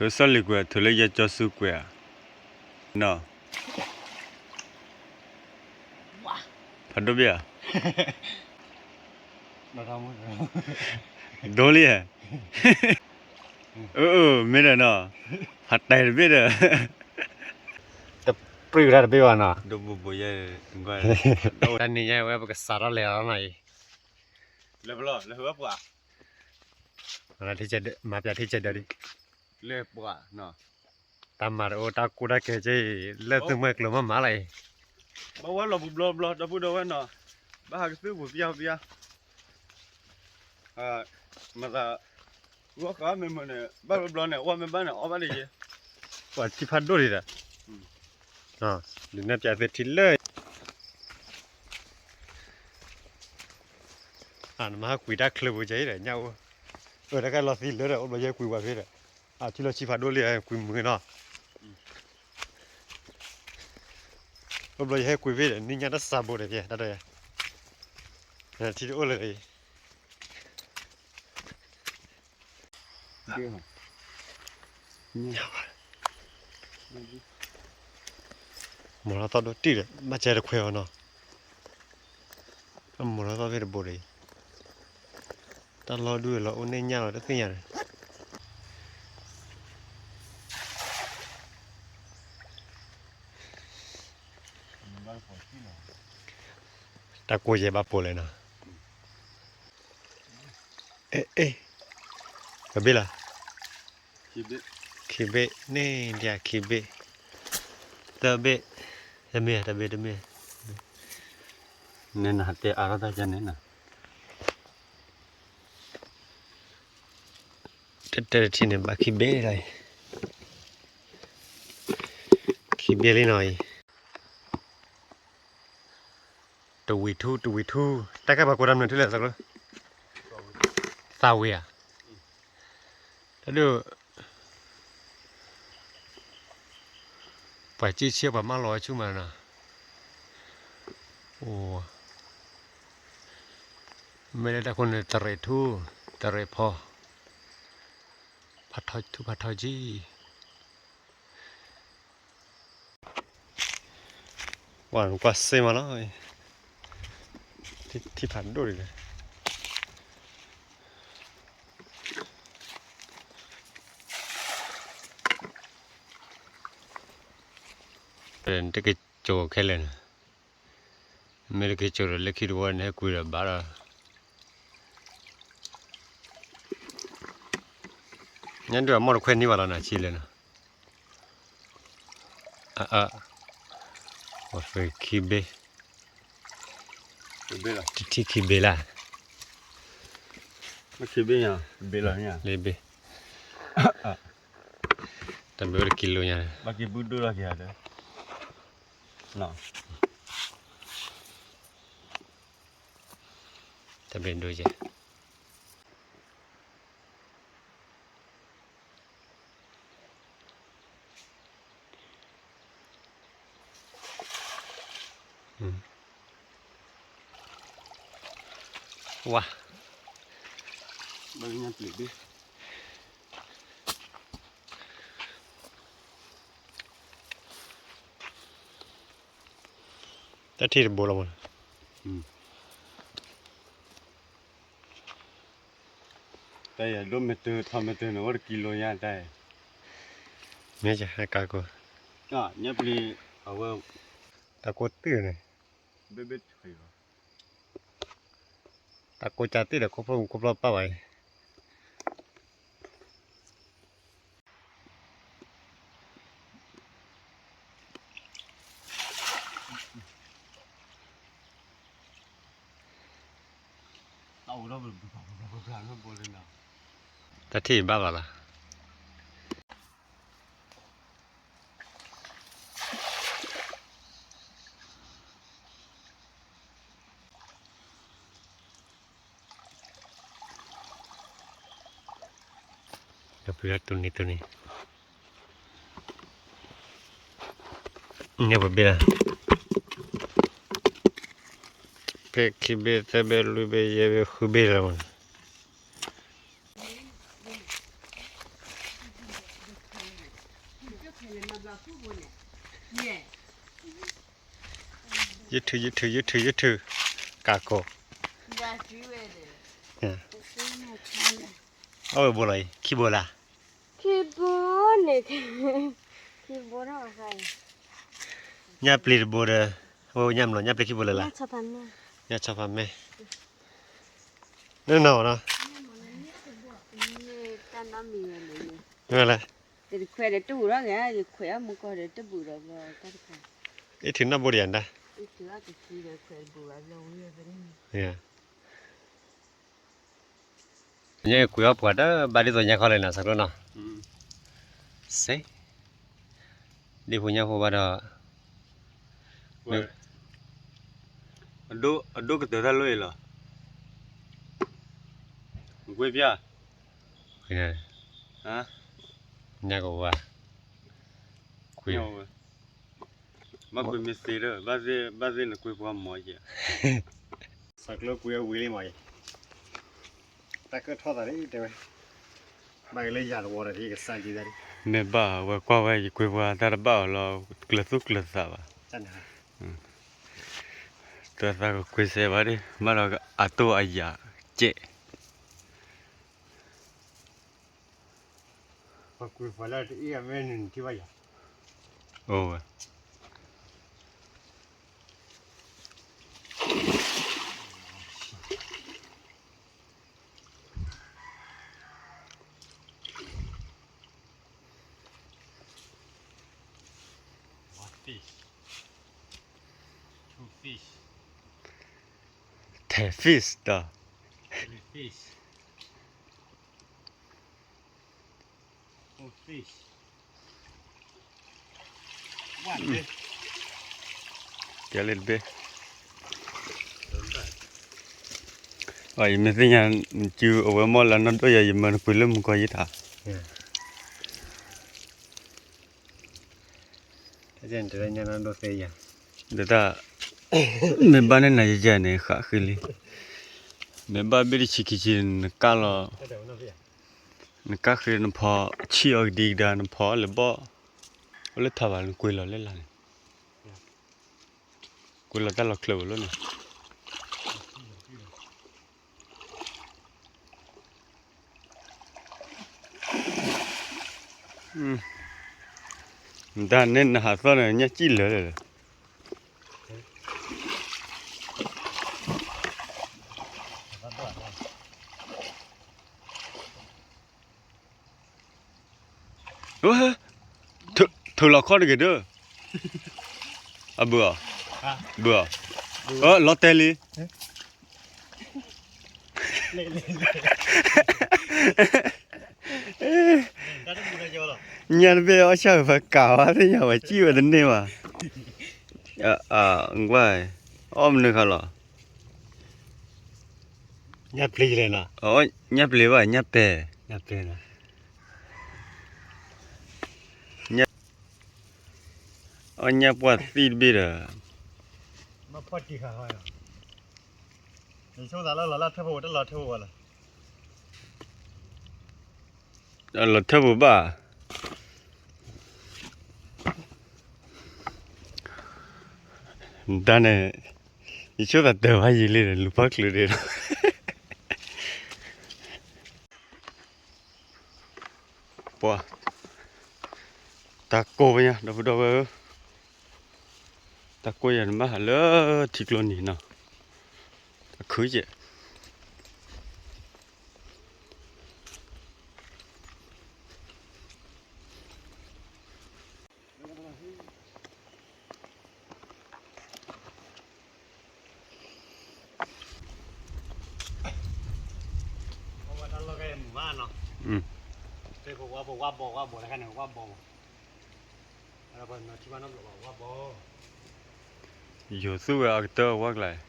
စီၤလ့ၣ်ကွဲး ထိၣ်လၢယကၠီၤစူၤကွဲးဧါ, နီၤ, ဖးဒိၣ်ဘ့ၣ်ဧါ, ဒိၣ်လံ, အၢ အၢ မ့ၢ်ဒီးနီၤ, ဖးတဲတဘ့ၣ်ဒီး, တပြံၢ်ဝဲဒၣ်တဘ့ၣ်ဘၣ်နီၤ, ဒိၣ်ဘိဘိယဲ, တနံၤညါဝဲပကစးထီၣ်လဲၤလီၤနီၤအံၤ, လၢပလီၢ်လၢဟၢပှၤ မၤပျးထံဆဲးဒၢးဒံး, လၢပှၤ, တၢ်မၤတအိၣ်တၢ်ကူၣ်တၢ်ကဲက့ၢ်အံၤ လၢသုးမွဲကျိၤမးမးလၢအံၤ, ဘၣ်ဝဲလီၤပူၤဘျီဘျီ ဒီပုၢ်ဒီဝဲၢ်နီၤ, ဘၣ်ဟးကသုၣ်ပူၤပယါပယါ, မၤသး, ဂီၢ်ဃးမ့ၢ်မုာ်န့ၣ် ဘၣ်ဘျီဘျီန့ၣ် အီၣ်မ့ၢ်ဘၣ်န့ၣ် အီၣ်ဘၣ်ဒ်ယဲ, ပှၤထံဖးဒိၣ်ဒံးဒီး, ဒုးနဲၣ်ပျးသုထံလၢ အနမၤဟးကွံာ်တၢ်ချၢပူၤကဲအံၤဒီး ညၣ်အိၣ်, အၢ တၢ်ကဲလီၤသံလၢဒီး အိၣ်ဘျီယဲကွံာ်ဝဲဖဲဒီး, အထံလီၤဆံဖးဒိၣ်လံ ကွံာ်မုာ်နီၤ, အိၣ်ဘျီယဟဲကွံာ်ဖဲဒီး နံၣ်ညါတၢ်စးဘိဒီးဖဲ တၢ်တယၤ, ထံတအိၣ်လၢၤအံၤ, မိၢ်လီၤသီၣ်ဒိၣ်တံၢ်ဒီး ဘၣ်စဲတခွဲးအီၤနီၤ, အမိၢ်လီၤသီၣ်ဖဲတဘိဒီးအံၤ, တၢ်လီၢ်ဒုးလီၤအိၣ်န့ၣ်ညၣ်လီၤတသ့ၣ်ညါဒီး တၢ်ကိၢ်ယဲၢ်ဘၣ်ပိာ်လဲၣ်နီၤ, အဲ အဲ ပဘ့ၣ်လီၤ, ခံဘ့ၣ်န့ၣ် ဒ်ခံဘ့ၣ်, သၢဘ့ၣ်, တမ့ၢ် တဘ့ၣ်တမ့ၢ်, န့ၣ်နတဲအါထီၣ်တၢ်ကန့ၣ်နီၤ, တၢ်တထံၣ်န့ၣ် ဘၣ်ခံဘ့ၣ်လီၤအံၤ, ခံဘ့ၣ်လံနီၤအံၤ, တဝံၤထူ တဝံၤထူ, တၢ်ကဲပှၤကိးတၢ်မနုၤထူလဲၣ် သးကျိ, သးဝံၤဧါ, တၢ်ဒိၣ် ပှၤစံၣ်ဆၢပှၤမၢလီၤဝဲဆူၣ်မးနီၤ, အိၣ်, မ့ၢ်လၢတၢ်ခိၣ်န့ၣ် တရံးထူ, တရံးဖီ, ဖးထီထူဖးထီကံ ဝဲကွၢ်စ့မးလီၤ, ထံဖးဒိၣ်ဒံးလီၤ, တက့ၤကၠိခဲလၢာ်န့ၣ်, မ့ၢ်တက့ၤကၠိဒီးလၢခံတဝီန့ၣ် ဟဲကွံာ်ဒီးဘၣ်ဒီး, ညါဒုးအမီၢ်တခွဲးန့ၢ်ဘၣ်လီၤနၤဆံးလဲၣ်နီၤ, အအ, ခံဘ့ၣ်, တထံၣ်ခံဘ့ၣ်လၢ, ခံဘ့ၣ်ညါ, ဘ့ၣ်လီၤညါ, လၢဘ့ၣ်, တဘ့ၣ်အိၣ်တကံလိညါ, တဘ့ၣ်ဒိယဲၢ် ဝါ, တၢ်ထံၣ်တဘိလီၤမး, တၢ်ယဒိၣ်မ့ၢ်တၢၢ်ထီမ့ၢ်တၢၢ်န့ၣ် အိၣ်တကံလိညါတၢ်, မ့ၢ်ယဟဲကါကိး, ညါပျံၤ, အဝဲ, တၢ်ကိၢ်တံၢ်န့ၣ်, ဘ့ၣ်ဘ့ၣ်, တၢ်ကိၢ်ကၢ်တံၢ်ဒီးခိၣ်ဖျိၣ်မူခိၣ်ဖျီၣ်ပၢ်ဘၣ်အံၤ တၢ်ထံၣ်ဘၣ်ဘၣ်လီၤ. ဒီးပှၤတူၢ်န့ၢ်တူၢ်န့ၢ်, န့ၣ်ပဘ့ၣ်လီၤ, ဖဲခံဘ့ၣ်သၢဘ့ၣ်လွံၢ်ဘ့ၣ်ယဲၢ်ဘ့ၣ်ဃုဘ့ၣ်လီၤမး. ယထုး ယထုး ယထုး ယထုး, ကးကိး, အဝဲဘိလီၤအံၤ ခံဘိလၢ်, ခံဘိန့ၣ်, ခံဘိ, ညၣ်ပျ့ၤတဘိဒီး, အဝဲညၣ်မလီၤ ညၣ်ပျ့ၤခံဘိလၢ်လၢ်, ညၣ်ဆီဖးမဲ, နနီၤနီၤ, မ့ၢ်လဲၣ်, အ့ၣ်ထုးနီၢ်ဘိဒီးယၤဒၣ် ညါကွံာ်အီၣ်ပှၤတၢ်ဘၣ်ဒ်သိးညါခီလဲၣ်နီၤ ဆၢကျိနီၤ, စ့, ဒ့ၣ်ဖိညၣ်ဖိဘၣ်ဒီး, အဒိၣ်ကတၢၢ်တၢ်လိၣ်အံၤလီၤ, ကွ့ဖျါ, ညါကဝါ, ကွ့ ဘၣ်ကွံာ်မ့ၢ်သ့ဒီး, ဘၣ်သ့ၣ်နကွံာ်ပှၤမီၤယဲ, ဆၢကျိကွံာ်အဝံၤလံမီၤယဲ, တၢ်ကၢၣ်ထီၣ်သးလံတဲဝဲ, ဘၣ်ကလၢယၤတဝီဒီးကစၢ်ကံသးဒ်, မ့ၢ်ဘၣ်ဝဲကွၢ်ဝဲယကွံာ်ပှၤတၢ်တဘၣ်အီၤလီၤ, ကျၢၤသူၣ်ကျၢၤသးဘၣ်, တၢ်သးကကွံာ်စဲဘၣ်ဒ် ဘၣ်ဒီးအတိၢ်အယာ်ကဲး ပှၤကွံာ်ပှၤလၢတအံၤအမဲာ်နုာ်နထံၣ်ဘၣ်ယၤ, အိၣ်ဝဲ, fish, two fish, ထဲ fish ဒီး, three fish, four fish, ကဲလၢတဘ့ၣ်, ယမ့ၢ်သ့ၣ်ညါ, နစုအဝဲမီၢ်လၢနီၢ်ဒိၣ်ယၤ ယမၢနကွံာ်လၢမုၢ်ကီၢ်ယံၤတၢ် ဒ်တၢ်, မ့ၢ်ဘၣ်န့ၢ်နၤယယၤန့ၣ် ဃးဃ့လံ, မ့ၢ်ဘၣ်ဘ့ၣ်တဆံခံဆံ နကၢ်လီၤ, နကၢ်ဃ့နဖီ, ဆံၣ်အီၤကဒံကဒါ နဖီလဲၤဘီၣ်, အိၣ်လၢထးဘၣ် နကွံာ်လီၤလၢလာ်န့ၣ်, ကွံာ်လီၤတၢ်လီၤချၢဝဲလီၤန့ၣ် တၢ်န့ၣ်နဟးသီၣ်န့ၣ် ညၣ်စံၣ်လၢာ်လၢာ်လၢာ်, ထုးလီၤခီၣ်တဂ့ၤဒၢ, အဘုၣ်အီၤ, ဘုၣ်အီၤ, လီၤတဲာ်လံ ညါတဘ့ၣ်အီၣ်ဆၣ်ဝဲဖဲကးဝဲသ့ၣ်ညါဝဲစံၣ်ဝဲတန့ၢ်ဘၣ်, ကွၢ်, အီၣ်မနုၤဃီလီၤ, ညၣ်ပျ့ၤ, ညၣ်ပျ့ၤဘၣ် ညၣ်ပဲာ်, အီၣ်ညၣ်ပှၢ်သံၣ်တဘ့ၣ်ဒီး လီၤထၢၣ်ပူၤဘၣ်, တၢ်န့ၣ်, ယဆိသးတၢ်ဘၣ်ယံာ်လံဒီး လူၤဖီၣ်ချုးဒ့ဒီး ပှၤ, တၢ်ကိၢ်ဝဲညါ ဒီပုၢ်ဒီဝဲၢ်ဧၢ, တၢ်ကိၢ်ယၤနဘၣ်ဟးလၢထံကျိနံၤနီၤ, အခုကဲး ယိၤသူၣ်ဝဲအကတၢၢ်ဝဲကျါ ဟဲ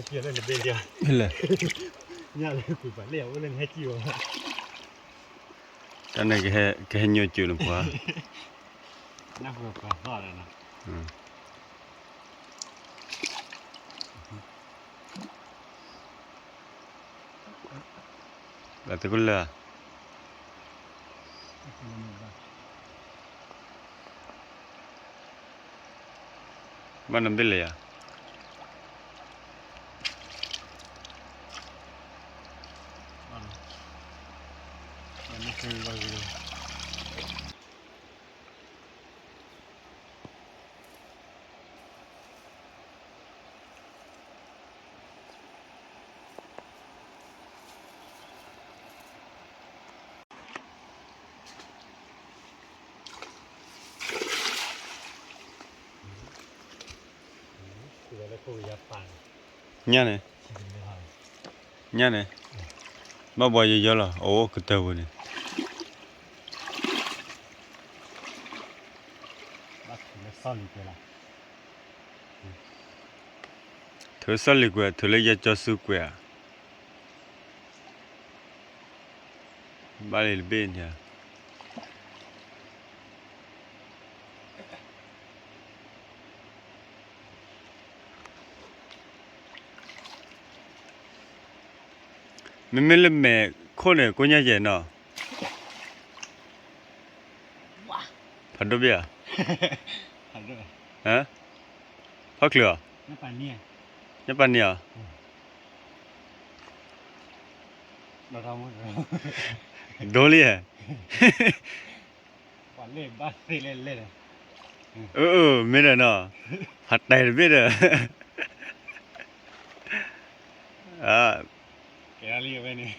က့ၤလၢနဘ့ၣ်ဒၣ်, လဲၣ်, ညၣ်လၢကွံာ်ပှၤလၢအအိၣ်လၢနဟဲက့ၤဝဲ, တၢ်န့ၣ်ကဟဲ ကဟဲညိကွံာ်နပှၤ, ဘၣ်သ့ၣ်ကလၢာ်, ဘၣ်နဘ့ၣ်လဲၣ်ယၤ. ညၣ်န့ၣ်, ညၣ်န့ၣ်, ဘၣ်ဘှီယယီလီၤ အအိၣ်ကတၢၢ်ပူၤန့ၣ်, ထုးစီၣ်လံၤကွဲးလီၤထုးစီၣ်လံၤကွဲး ထုးလၢယကၠီစုကွဲးဧါ, ဘၣ်လံတဘ့ၣ်န့ၣ် မ့မ့ၢ်လၢမဲာ်ခိၣ်န့ၣ် ကိညၣ်ယဲၢ်နီၤ, ဖးဒိၣ်ဘ့ၣ်ဧါ, ဖီၣ်ချုးအီၤ, ညၣ်ပၤနံၤအီၤ, ဒိလံ, မ့ၢ်ဒီးနီၤ, ဖးတဲတဘ့ၣ်ဒီး,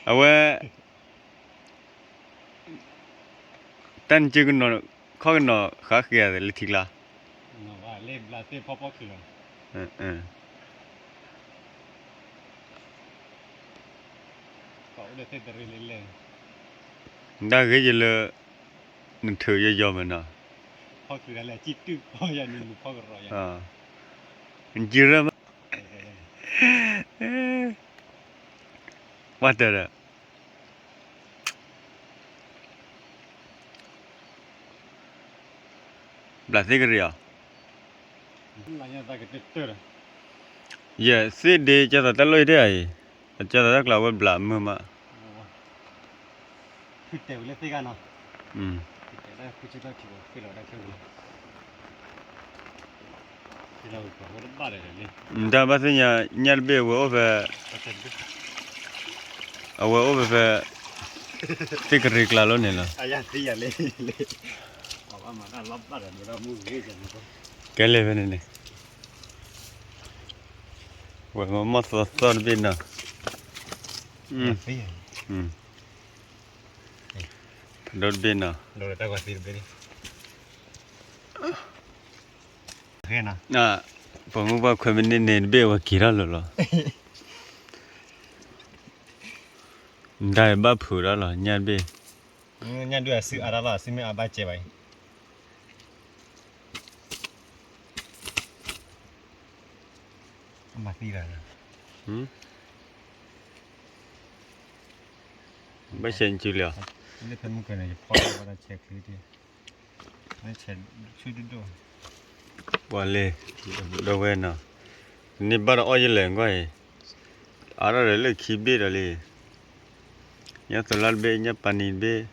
အဝဲ တၢ်နစုကနီၤ ခီၣ်ကနီၤဃါဃ့အသးလၢထံကျါ, ဒၣ်ဂ့ၤယလၢ နထုးယယီၤမဲာ်နီၤ, နကရၢမး, ပှၢ်တၢၢ်ဒီး ဘျးသ့ၣ်ကရံၣ်အီၤ, ယသ့ၣ်ဒ့ကၢ်သးတၢ်လီၢ်အံၤတၢ်အံၤ, အကၢ်သးတၢ်ကျးဝဲဘျးမုာ်မး, တၢ်ဘၣ်သ့ၣ်ညါ ညၣ်တဘ့ၣ်အဝဲအိၣ်ဖဲ အဝဲအိၣ်ဖဲဖဲ သ့ၣ်ကရံၣ်ကျါလီၤန့ၣ်လီၤ, ကဲလဲၣ်ဖဲန့ၣ်န့ၣ်, ဝဲမၤမီၢ်သီသီတဘ့ၣ်နီၤ, ဖးဒိၣ်တဘ့ၣ်နီၤ, ပှၤမုၢ်ပှၢ်ခွဲးမ့ၢ်န့ၢ်န့ၣ်တဘ့ၣ်ဝဲက့ၤထီၣ်လၢာ်လီၤ, ဒၣ်ဘၣ်ဖုးဒီးလီၤ ညၣ်တဘ့ၣ်, ညၣ်ဒုးအစုအါတၢ်လီၤ အစုမ့ၢ်အါဘၣ်စဲးဘၣ်အံၤ, ဘၣ်ဆဲးနစုလီၤ, ပှၤလၢ ဒီဝဲနီၤ, န့ၢ်ဘၣ်တအီၣ်ယလဲၣ်ကွၢ်အံၤ, အါထီၣ်ဒီးလၢခံဘ့ၣ်ဒီးလံ, ညၣ်သိးလါတဘ့ၣ် ညၣ်ပၤနံၤတဘ့ၣ်,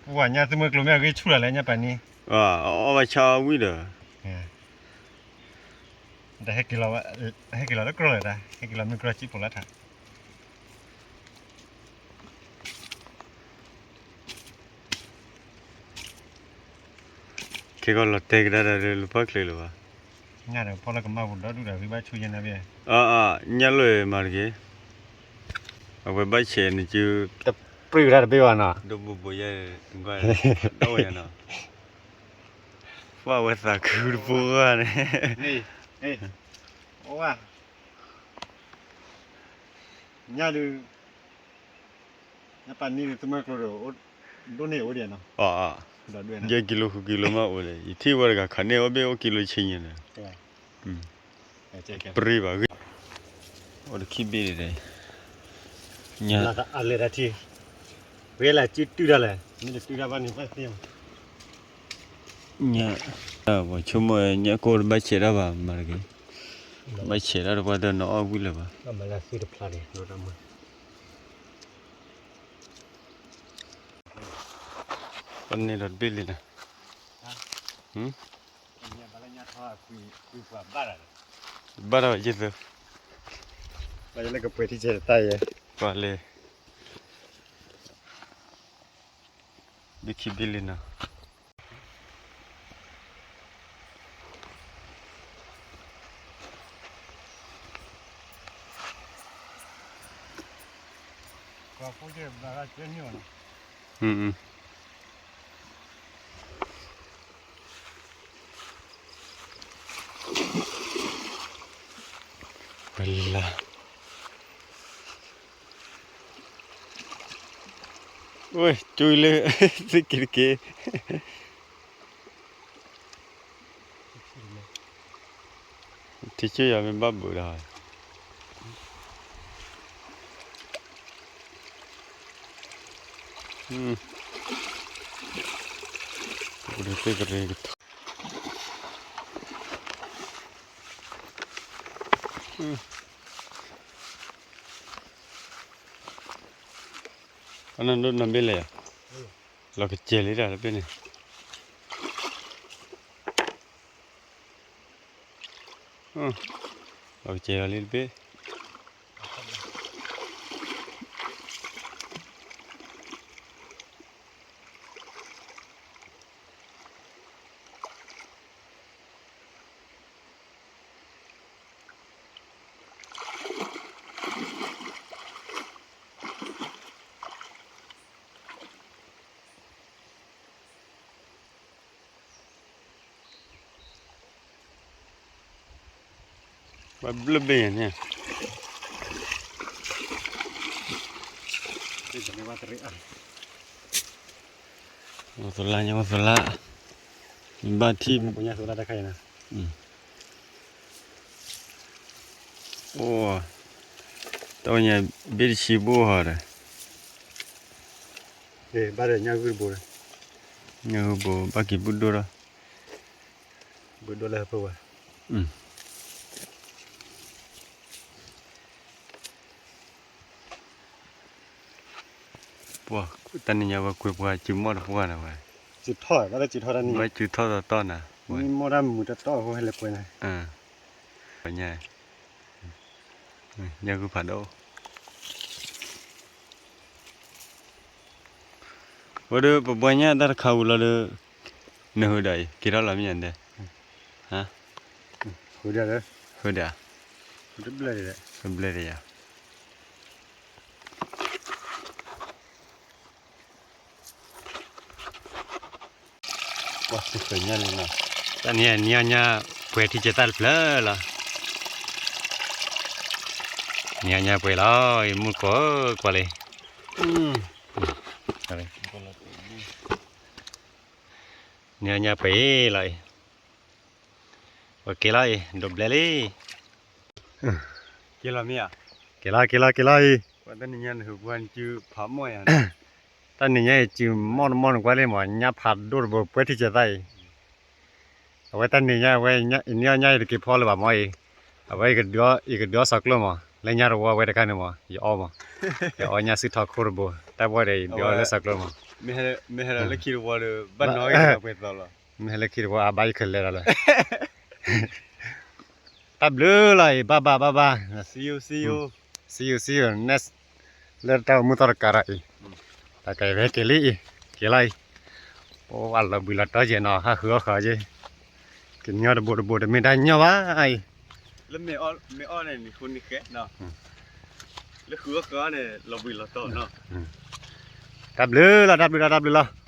ပှၤညၣ်သုးမုၢ်ကျိၤမ့ၢ်အဂ့ၢ်ဆူၣ်လီၤလၢညၣ်ပၤနံၤ, အီၣ်ဘၣ်ဆၣ်အီၣ်ဝံၤဒီး တၢ်ဟဲက့ၤလီၤ, ဟဲက့ၤလီၤလၢကြၢးလၢၤတၢ် ဟဲက့ၤလီၤမ့ၢ်ကြၢးစံၣ်ဖိလၢထး, ခဲကီၢ်လီၤတဲာ်ကဒါဒီးလၢပှၢ်ချ့လၢၤဘၣ်, ညၣ်ဒီးဖီၣ်လၢကမၣ်ပူၤဒီဒူၣ်ဒီးဂံၢ်ဘၣ်ဆူညါန့ၣ်ဘ့ၣ်, အါအါ ညၣ်လိၣ်မၤတက့ၢ်, အဝဲဘၣ်ဆဲးနစု, တပြံၢ်ကဒါတဘ့ၣ်ဘၣ်နီၤ, ဒိၣ်ဘူးဘူးယဲၢ်, ဒီးဝဲနီၤ, ပှၢ်ဝဲသးခုတပူၤဂၤန့ၣ်, ညၣ်ဒုး ညၣ်ပၤနံၤသုးမုၢ်ကျိၤဒီး ဒိၣ်န့ၢ်အိၣ်ဒံးနီၤ, ယဲၢ်ကံလိဃုကံလိမးအိၣ်လဲၣ် ယထံၣ်ဝဲတဂၤခးန့ၢ်အိၣ်ဘ့ၣ်အိၣ်ကံလိဆံညါန့ၣ်, ပြံဘၣ်ဂ့ၢ်, အိၣ်တခံဘ့ၣ်ဒံး, ညၣ်, အလဲၤတၢ်ထံၣ်, ပှဲၤလၢစုတုၤတၢ်လဲၣ်, မ့ၢ်တတုၤတၢ်ဘၣ်န့ၣ် ဘၣ်သ့ၣ်ညါ, ပှၤဆိကမိၣ်ညၣ်ကိၢ်တဘၣ်ဆဲးတၢ်ဘၣ်မၤတဂ့ၤ, ဘၣ်ဆဲးတၢ်တပှၢ်တနီၤအီၣ်ဝံၤလၢၤဘၣ်, ပန့ၣ်ဒီးတဘ့ၣ်လံနၤ, ဘၣ်တၢ်ဘၣ်ယ့ၢ်သၢ, ပှၤလၢ, ဘ့ၣ်ခံဘ့ၣ်လံနၤ. ပလၢ် ဝဲ ကၠိလၢ သုက့ၤတက့ၢ်, ထံဆူၣ်ယၤမ့ၢ်ဘၣ်ဘုးဒီး, ပကဒုးသ့ၣ်ကရၢကထီ, အနဒိၣ်နဘ့ၣ်လဲၣ်ယၤ, လီၤကစဲၤလံတၢ်တဘ့ၣ်န့ၣ်, လီၤကစဲၤလီၤလံတဘ့ၣ်. ဘၣ်ဘျုးဘ့ၣ်ညါန့ၣ်, သလၢညါသလၢ, ဘၣ်ထံၣ်, အိၣ်, တၢ်ညါဘ့ၣ်တဆံဘိၣ်ဟီဒီး, ဘၣ်ဒီးညၣ်ဂုၢ်တဘိ, ညၣ်ဂုၢ်ဘိ ဘၣ်က့ၤဘုၣ်ဒိၣ်လီၤ, ဘုၣ်ဒိၣ်လၢဟၢဖၢဝဲ ပှၤတၢ်နံၤညါဝဲကွဲပှၤစုမီၢ်တပှၢ်နၤဝဲ, စုထီၣ် ဘၣ်လၢစုထီၣ်တၢ်နံၤညါ ဝဲစုထီၣ်တီတီနၤ မ့ၢ်မီၢ်တၢ်မုာ်တီတီအဃိဟဲလၢကွဲနၤ, ညၣ်, ညၣ်ဂုၢ်ဖးဒိၣ်, ဝဲဒီးပပှၤညၣ်တၢ်တခါဝံၤလီၤဒီး, နဟူးဒီးအံၤ က့ၤထီၣ်လီၤမ့ၢ်ညါဒဲး, ဟူးဒီး, ဟူးဒီး, တဘျဲၣ်ဒံး, တဘျဲၣ်ဒံးယၤ တၢ်နံၤညါပှဲၤထံကဲသၣ်တဖျၢၣ်လီၤ, နံၤညါပှဲၤလီၤ မုၢ်ကိးကွၢ်လံ, နံၤညါပှဲၤလီၤအံၤ, ပက့ၤလီၤအံၤ ဒိးဘျဲလံ, က့ၤလီၤမ့ၢ်ဧါ, က့ၤလီၤ က့ၤလီၤ က့ၤလီၤအံၤ, တၢ်နံၤညါနဟူးပှၤစုဖးမီၢ်ယၤ, တၢ်နံၤညါအံၤစုမီၢ်တမီၢ်နကွၢ်လံမး ညၣ်ဖးဒိၣ်တဘိ ပှဲၤထံကဲသၣ်အံၤ, အဝဲတၢ်နံၤညါအဝဲ နံၤညါယတက့ၤဖီလၢၤဘၣ်မးအံၤ, အဝဲ ယကဒုးအီၣ်စီၤကျိၣ်မး လၢညါတဝီဝဲတခါန့ၣ်မး ယအီၣ်မး, ယအီၣ်ညၣ်စုထီၣ်ခိၣ်တဘိ တၢ်ဘီဒီးယဒုးအီၣ်လၢစီၤကျိၣ်မး, မ့ၢ်ဟဲလၢခံတဝီဒီး ဘၣ်နီၣ်ဂံၢ်ပှဲၤသီလီၤ, မ့ၢ်ဟဲလၢခံတဝီအဘၣ်ယခဲလၢာ်လီၤလၢ တၢ်ဘျုးလီၤအံၤ ဘၣ်ဘၣ်ဘၣ်ဘၣ်, စံယိၤ စံယိၤ next လၢတၢ်အိၣ်မူသီတကးဒီးအံၤ, တၢ်ကဲဝဲက့ၤလံအံၤ, က့ၤလီၤအံၤ, အိၣ်အလီၤဘှံးလီၤတီၤကဲနီၤ ဟးဃုအီၣ်ဃီက့ၤ, ကညီတဘိတဘိတမ့ၢ်တၢ်ညီဘၣ်အံၤ, လၢမ့ၢ်အီၣ်န့ၣ် နဃိန့ၣ်ဃဲ, လၢဃုအီၣ်ဃီန့ၣ် လီၤဘှံးလီၤတီၤနီၤ, တၢ်ဘျုးလီၤ တၢ်ဘျုးလီၤ တၢ်ဘျုးလီၤ